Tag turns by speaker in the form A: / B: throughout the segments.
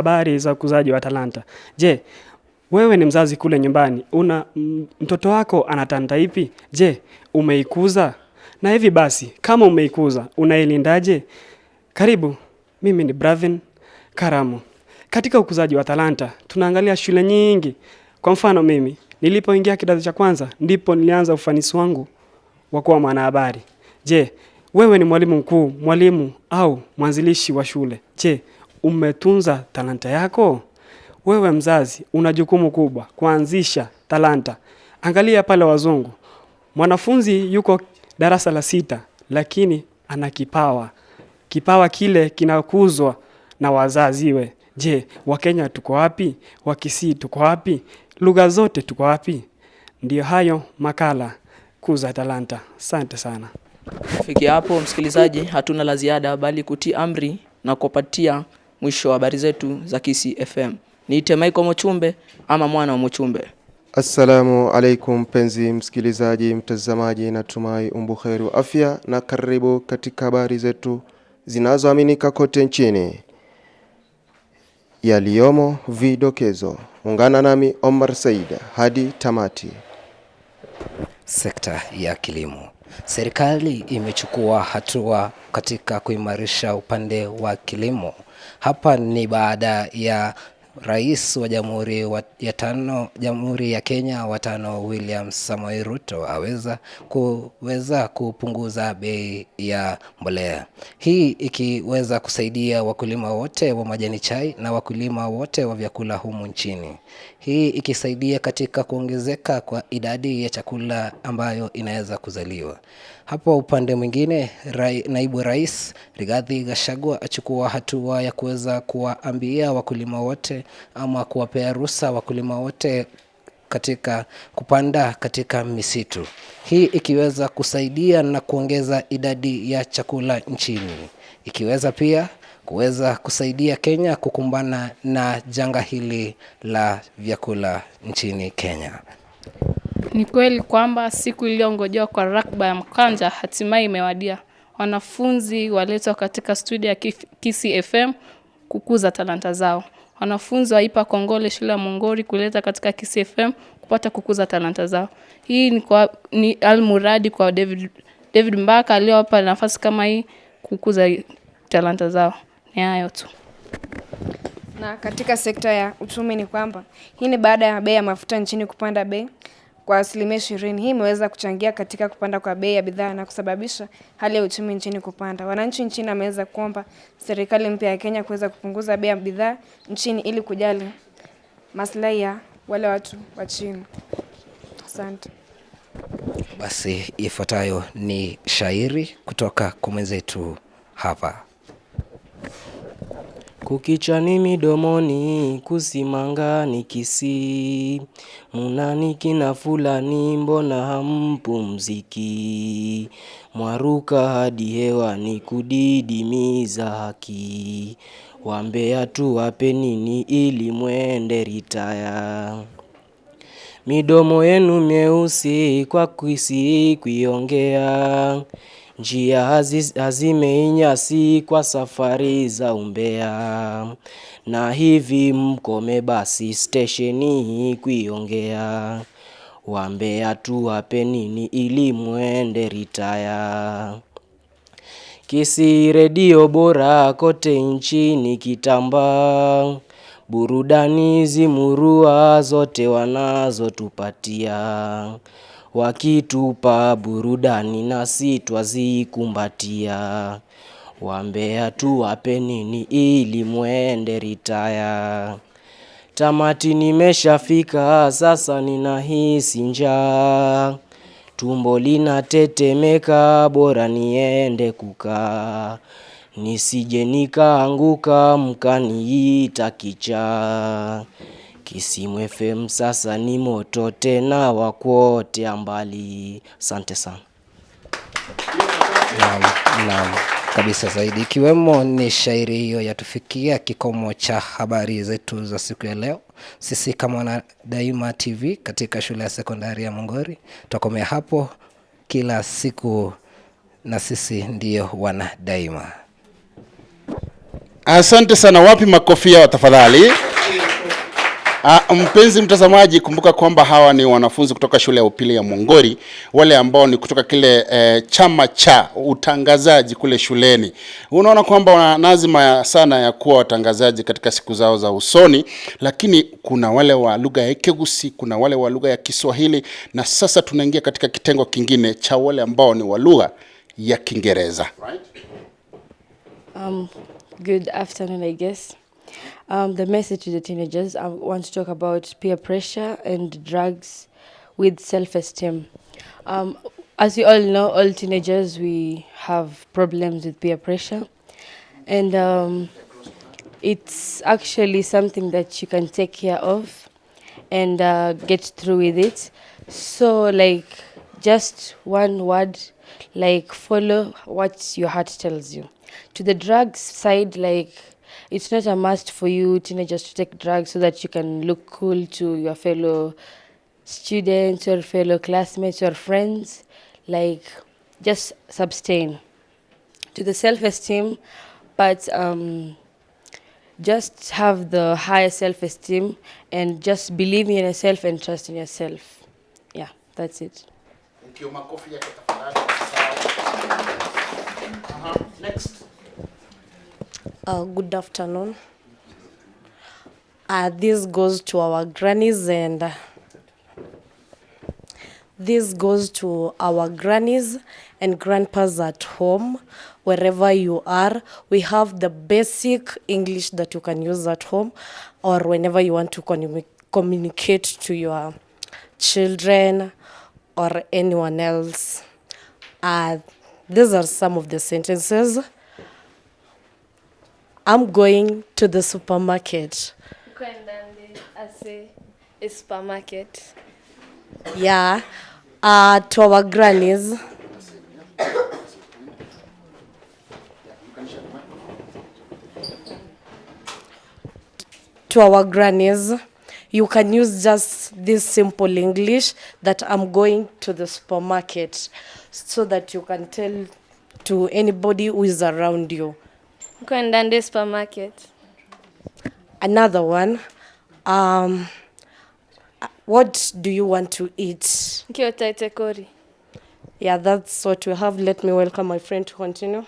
A: habari za ukuzaji wa talanta. Je, wewe ni mzazi kule nyumbani, una mtoto wako ana talanta ipi? Je, umeikuza? Na hivi basi, kama umeikuza, unailindaje? Karibu, mimi ni Bravin Karamu. Katika ukuzaji wa talanta, tunaangalia shule nyingi. Kwa mfano mimi, nilipoingia kidato cha kwanza, ndipo nilianza ufanisi wangu wa kuwa mwanahabari. Je, wewe ni mwalimu mkuu, mwalimu au mwanzilishi wa shule? Je, umetunza talanta yako? Wewe mzazi, una jukumu kubwa kuanzisha talanta. Angalia pale wazungu, mwanafunzi yuko darasa la 6 lakini ana kipawa. Kipawa kile kinakuzwa na wazaziwe. Je, Wakenya tuko wapi? Wakisii tuko wapi? Lugha zote tuko wapi? Ndiyo hayo makala Kuza Talanta. Asante sana.
B: Kufikia hapo msikilizaji, hatuna la ziada bali kutii amri na kupatia mwisho wa habari zetu za Kisii FM. Niite Michael Mochumbe ama mwana wa Mochumbe.
C: Assalamu alaikum mpenzi msikilizaji, mtazamaji, natumai umbuheri wa afya na karibu katika habari zetu zinazoaminika kote nchini. Yaliyomo vidokezo. Ungana nami Omar Said hadi tamati.
D: Sekta ya kilimo. Serikali imechukua hatua katika kuimarisha upande wa kilimo. Hapa ni baada ya Rais wa Jamhuri ya Kenya wa tano William Samoei Ruto aweza kuweza kupunguza bei ya mbolea. Hii ikiweza kusaidia wakulima wote wa majani chai na wakulima wote wa vyakula humu nchini. Hii ikisaidia katika kuongezeka kwa idadi ya chakula ambayo inaweza kuzaliwa. Hapo upande mwingine, naibu rais Rigathi Gachagua achukua hatua ya kuweza kuwaambia wakulima wote ama kuwapea ruhusa wakulima wote katika kupanda katika misitu. Hii ikiweza kusaidia na kuongeza idadi ya chakula nchini. Ikiweza pia kuweza kusaidia Kenya kukumbana na janga hili la vyakula nchini Kenya.
E: Ni kweli kwamba siku iliyongojewa kwa rakba ya mkanja hatimaye imewadia. Wanafunzi waletwa katika studio ya Kisii FM kukuza talanta zao. Wanafunzi waipa kongole shule ya Mongori kuleta katika Kisii FM kupata kukuza talanta zao. Hii ni almuradi kwa David Mbaka aliyowapa nafasi kama hii kukuza talanta zao. Ni hayo tu.
F: Na katika sekta ya uchumi ni kwamba hii ni baada ya bei ya mafuta nchini kupanda bei kwa 20%. Hii imeweza kuchangia katika kupanda kwa bei ya bidhaa na kusababisha hali ya uchumi nchini kupanda. Wananchi nchini wameweza kuomba serikali mpya ya Kenya kuweza kupunguza bei ya bidhaa nchini ili kujali maslahi ya wale watu wa chini. Asante.
D: Basi ifuatayo ni shairi kutoka kwa mwenzetu hapa.
G: Kukichani midomoni, kusimanga ni Kisii. Munani kina fulani mbona hampumziki. Mwaruka hadi hewani kudidimiza haki. Wambea tuwape nini ili mwende ritaya. Midomo yenu myeusi kwa Kisii kuiongea. Njia hazimeinyasi kwa safari za umbea. Na hivi mkome basi stesheni kuiongea. Wambea tuwape nini ili mwende ritaya. Kisii redio bora kote nchini kitamba. Burudani zimurua zote wanazotupatia. Wakitupa burudani nasi twazikumbatia. Wambea tuwape nini ili mwende ritaya. Tamati nimeshafika sasa ninahisi njaa. Tumbo linatetemeka bora niende kukaa. Nisije nikaanguka mkaniita kichaa. Kisii FM sasa ni moto tena wa kuotea mbali. Asante sana.
D: Naam, naam kabisa zaidi. Ikiwemo ni shairi hiyo yatufikia kikomo cha habari zetu za siku ya leo. Sisi kama wana Daima TV katika shule ya sekondari ya Mongori tutakomea hapo kila siku, na sisi ndio wana Daima.
H: Asante sana. Wapi makofi yao tafadhali? Mpenzi mtazamaji, kumbuka kwamba hawa ni wanafunzi kutoka shule ya upili ya Mwongori, wale ambao ni kutoka kile chama cha utangazaji kule shuleni. Unaona kwamba wana nazima sana ya kuwa watangazaji katika siku zao za usoni, lakini kuna wale wa lugha ya Kigusi, kuna wale wa lugha ya Kiswahili, na sasa tunaingia katika kitengo kingine cha wale ambao ni wa lugha ya Kiingereza.
I: Good afternoon, I guess. The message to the teenagers, I want to talk about peer pressure and drugs with self-esteem. As you all know, all teenagers, we have problems with peer pressure. And it's actually something that you can take care of and get through with it. So, like, just one word, like, follow what your heart tells you. To the drugs side, like, it's not a must for you teenagers to take drugs so that you can look cool to your fellow students or fellow classmates or friends. Like, just abstain. To the self-esteem, but just have the higher self-esteem and just believe in yourself and trust in yourself. Yeah, that's it.
H: Thank you. Makofi yake tafadhali. Next.
J: Good afternoon. This goes to our grannies and this goes to our grannies and grandpas at home, wherever you are. We have the basic English that you can use at home or whenever you want to communicate to your children or anyone else. These are some of the sentences. I'm going to the supermarket.
K: A supermarket.
J: Yeah. To our grannies. To our grannies, you can use just this simple English that I'm going to the supermarket, so that you can tell to anybody who is around you.
K: Kwenda supermarket.
J: Another one, what do you want to eat?
K: Kiotaite.
J: Yeah, that's what we have. Let me welcome my friend to continue.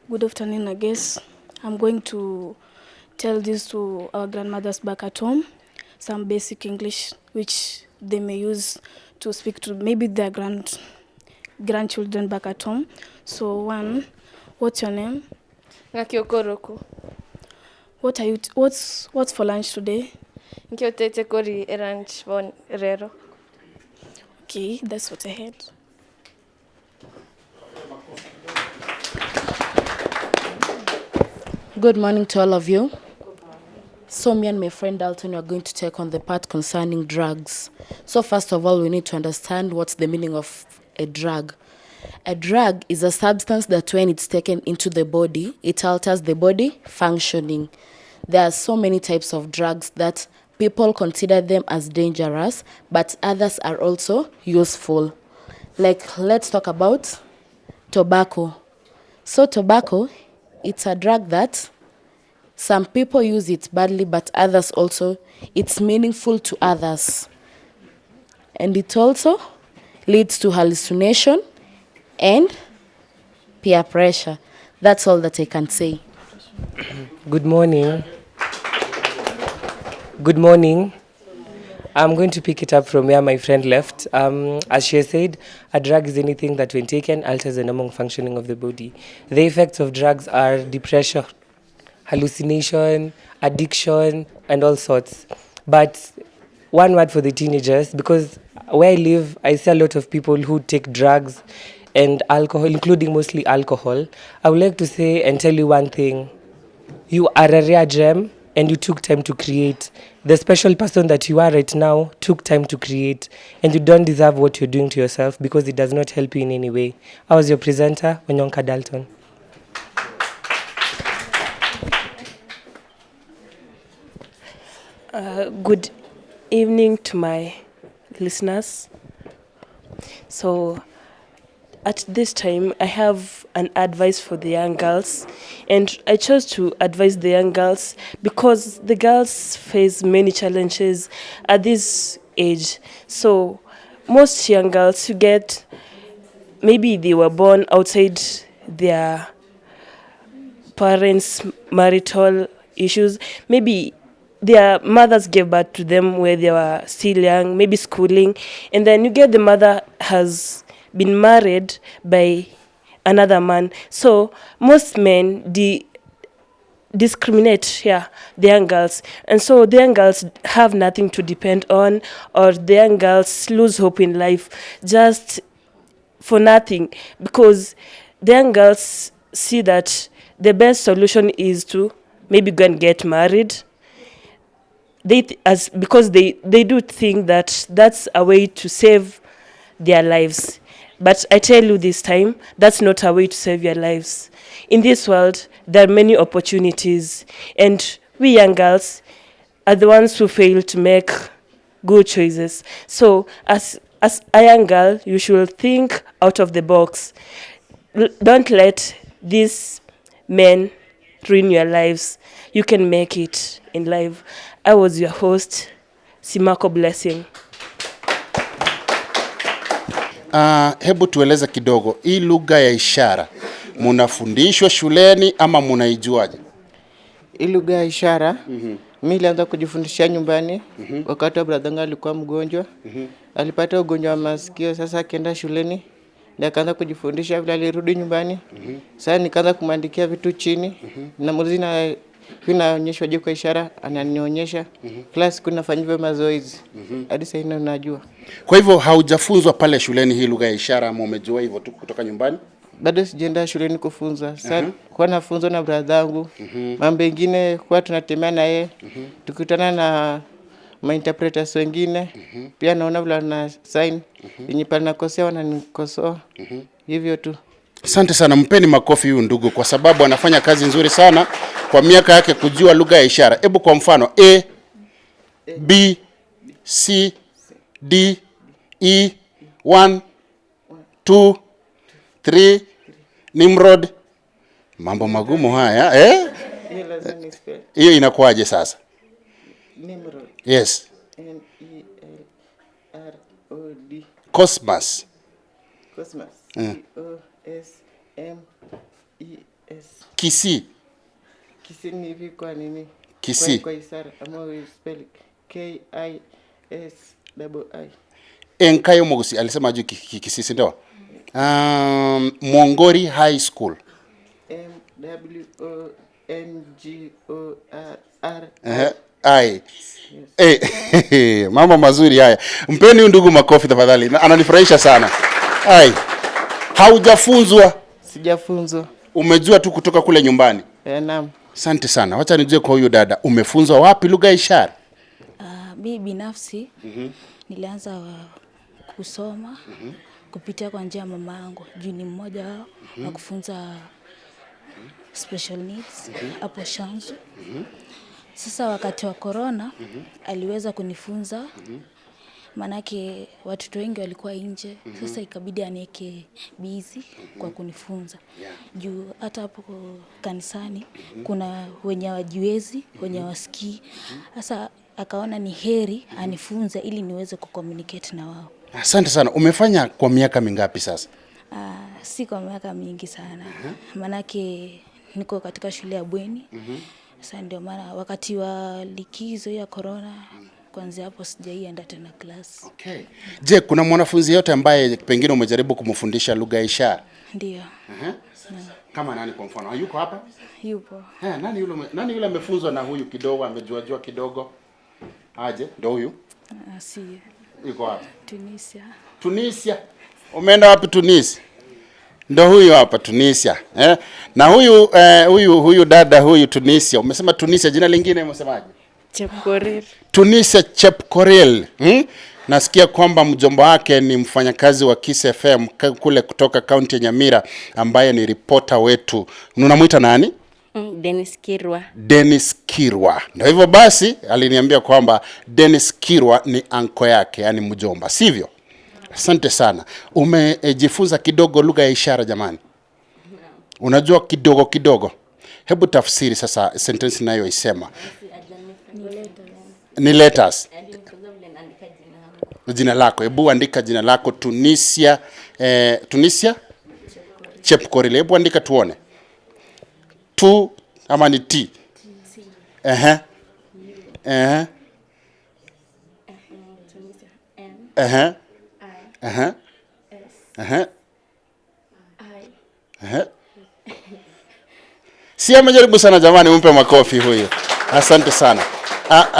L: Good afternoon, I guess. I'm going to tell this to our grandmothers back at home, some basic English which they may use to speak to maybe their grandchildren back at home. So one, what's your name?
K: Ngakiokoroku.
L: What are you? What's for lunch today?
K: Nkiotete kori lunch bon rero.
L: Okay, that's what I had.
M: Good morning to all of you. So me and my friend Dalton are going to take on the part concerning drugs. So first of all, we need to understand what's the meaning of a drug. A drug is a substance that when it's taken into the body, it alters the body functioning. There are so many types of drugs that people consider them as dangerous, but others are also useful. Like, let's talk about tobacco. So tobacco, it's a drug that some people use it badly, but others also, it's meaningful to others. And it also leads to hallucination and peer pressure. That's all that I can say.
N: Good morning. Good morning. I'm going to pick it up from where my friend left. As she has said, a drug is anything that when taken alters the normal functioning of the body. The effects of drugs are depression, hallucination, addiction, and all sorts. But one word for the teenagers, because where I live, I see a lot of people who take drugs and alcohol, including mostly alcohol. I would like to say and tell you one thing. You are a rare gem, and you took time to create. The special person that you are right now took time to create, and you don't deserve what you're doing to yourself because it does not help you in any way. I was your presenter, Onyonka Dalton.
O: Good evening to my listeners. So at this time, I have an advice for the young girls, and I chose to advise the young girls because the girls face many challenges at this age. So most young girls who get, maybe they were born outside their parents' marital issues, maybe their mothers gave birth to them where they were still young, maybe schooling, and then you get the mother has been married by another man. So most men discriminate, the young girls, and so the young girls have nothing to depend on, or the young girls lose hope in life just for nothing, because the young girls see that the best solution is to maybe go and get married. Because they do think that that's a way to save their lives. But I tell you this time, that's not a way to save your lives. In this world, there are many opportunities, and we young girls are the ones who fail to make good choices. So as a young girl, you should think out of the box. Don't let these men ruin your lives. You can make it in life. I was your host, Simako Blessing.
H: Hebu tueleze kidogo, hii lugha ya ishara munafundishwa shuleni ama munaijuaje?
P: Hii lugha ya ishara mimi nilianza kujifundisha nyumbani wakati brother yangu alikuwa mgonjwa. Alipata ugonjwa wa masikio, sasa akaenda shuleni na akaanza kujifundisha. Vile alirudi nyumbani, sasa nikaanza kumwandikia vitu chini na muzi na inaonyeshwa je kwa ishara, ananionyesha. Kila siku nafanya hivyo mazoezi hadi sasa najua.
H: Kwa hivyo haujafunzwa pale shuleni hii lugha ya ishara ama umejua hivyo tu kutoka nyumbani?
P: Bado sijaenda shuleni kufunzwa. Sasa kwa nafunzwa na brother yangu. Mambo mengine kwa tunatembea na yeye. Tukutana na ma interpreters wengine. Pia naona vile wana sign. Yenye pale nakosea wananikosoa. Hivyo tu.
H: Asante sana, mpeni makofi huyu ndugu kwa sababu anafanya kazi nzuri sana kwa miaka yake kujua lugha ya ishara. Hebu kwa mfano A B C D E 1 2 3 Nimrod. Mambo magumu haya, eh? Hiyo inakuaje sasa?
P: Nimrod.
H: Yes.
P: N E L R O D.
H: Cosmos.
P: Cosmos. C O S M E S.
H: Kisii.
P: Kisii ni hivi kwa nini?
H: Kisii.
P: Kwa ishara ama we spell K I S double I.
H: Enkayo Mogusi alisema juu Kisii, si ndio? Mwongori High School.
P: M W O N G O R
H: I. Yes. Mambo mazuri haya. Mpeni huyu ndugu makofi tafadhali. Ananifurahisha sana. Ai. Haujafunzwa?
P: Sijafunzwa.
H: Umejua tu kutoka kule nyumbani?
P: Naam.
H: Asante sana. Wacha nijue kwa huyu dada, umefunzwa wapi lugha ya ishara?
Q: Mimi binafsi nilianza kusoma kupitia kwa njia ya mama yangu. Juu ni mmoja wao wa kufunza special needs hapo Shanzu. Sasa wakati wa corona aliweza kunifunza, manake watoto wengi walikuwa nje. Sasa ikabidi aniweke busy kwa kunifunza. Juu hata hapo kanisani kuna wenye hawajiwezi, wenye hawasikii. Sasa akaona ni heri anifunze ili niweze kucommunicate na wao.
H: Asante sana. Umefanya kwa miaka mingapi sasa?
Q: Si kwa miaka mingi sana. Manake niko katika shule ya bweni. Sasa ndio maana wakati wa likizo ya corona kuanzia hapo sijaienda tena class.
H: Okay. Je, kuna mwanafunzi yote ambaye pengine umejaribu kumfundisha lugha ya ishara?
Q: Ndio.
H: Kama nani kwa mfano? Yuko hapa?
Q: Yupo.
H: Nani yule amefunzwa na huyu kidogo, amejua kidogo? Aje, ndio huyu?
Q: Si.
H: Yuko wapi?
Q: Tunisia.
H: Tunisia. Umeenda wapi Tunisia? Ndio huyu hapa Tunisia. Na huyu huyu dada huyu Tunisia. Umesema Tunisia, jina lingine umesemaje?
K: Chepkorir.
H: Tunisia Chepkorir. Nasikia kwamba mjomba wake ni mfanyakazi wa Kiss FM kule kutoka kaunti ya Nyamira ambaye ni reporter wetu. Unamuita nani?
K: Dennis Kirwa.
H: Dennis Kirwa. Ndio hivyo basi aliniambia kwamba Dennis Kirwa ni anko yake, yani mjomba, sivyo? Asante sana. Umejifunza kidogo lugha ya ishara jamani? Unajua kidogo kidogo. Hebu tafsiri sasa sentence inayoisema. Ni letters. Jina lako. Hebu andika jina lako Tunisia, Tunisia Chepkorir. Hebu andika tuone. Tu ama ni T? Ehe. Ehe. Ehe. Ehe. Ehe. Ehe. Si amejaribu sana jamani, mpe makofi huyu. Asante sana.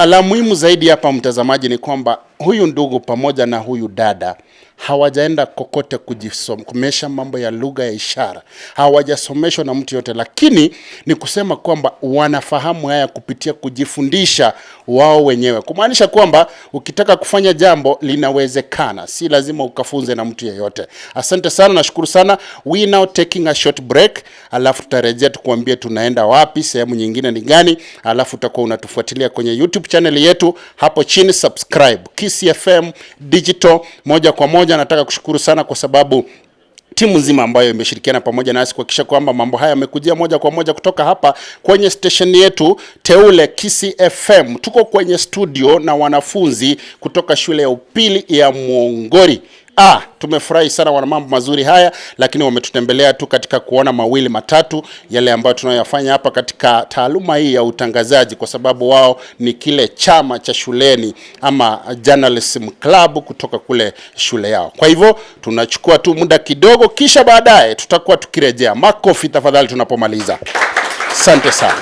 H: La muhimu zaidi hapa mtazamaji ni kwamba huyu ndugu pamoja na huyu dada hawajaenda kokote kujisomesha mambo ya lugha ya ishara, hawajasomeshwa na mtu yote, lakini ni kusema kwamba wanafahamu haya kupitia kujifundisha wao wenyewe, kumaanisha kwamba ukitaka kufanya jambo linawezekana, si lazima ukafunze na mtu yeyote. Asante sana, nashukuru sana. We now taking a short break, alafu tutarejea tukuambie tunaenda wapi, sehemu nyingine ni gani, alafu utakuwa unatufuatilia kwenye YouTube channel yetu hapo chini, subscribe Kisii FM Digital moja kwa moja. Nataka kushukuru sana kwa sababu timu nzima ambayo imeshirikiana pamoja nasi kuhakikisha kwamba mambo haya yamekujia moja kwa moja kutoka hapa kwenye station yetu teule Kisii FM. Tuko kwenye studio na wanafunzi kutoka shule ya upili ya Mwongori. Tumefurahi sana, wana mambo mazuri haya, lakini wametutembelea tu katika kuona mawili matatu yale ambayo tunayoyafanya hapa katika taaluma hii ya utangazaji, kwa sababu wao ni kile chama cha shuleni ama journalism club kutoka kule shule yao. Kwa hivyo tunachukua tu muda kidogo, kisha baadaye tutakuwa tukirejea. Makofi tafadhali tunapomaliza. Asante sana.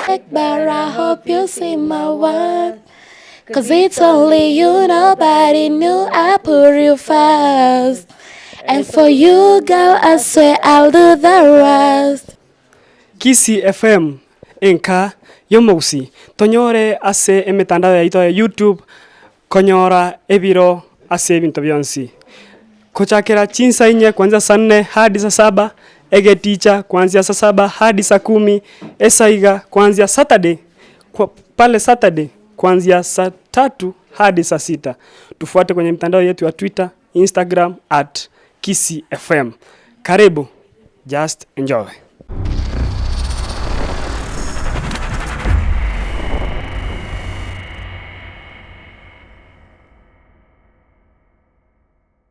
M: But I hope you see my worth. 'Cause it's only you, nobody knew I put you first. And for you, girl, I swear I'll do the rest.
A: Kisii FM enka yomogusi tonyore ase emitandao yaito ya YouTube konyora ebiro ase ebinto bionsi kochakera chinsa inye kuanzia saa 4 hadi saa 7, egeticha kuanzia saa 7 hadi saa 10, esaiga kuanzia Saturday kwa pale Saturday kuanzia saa 3 hadi saa 6. Tufuate kwenye mitandao yetu ya Twitter, Instagram at Kisii FM. Karibu, just enjoy.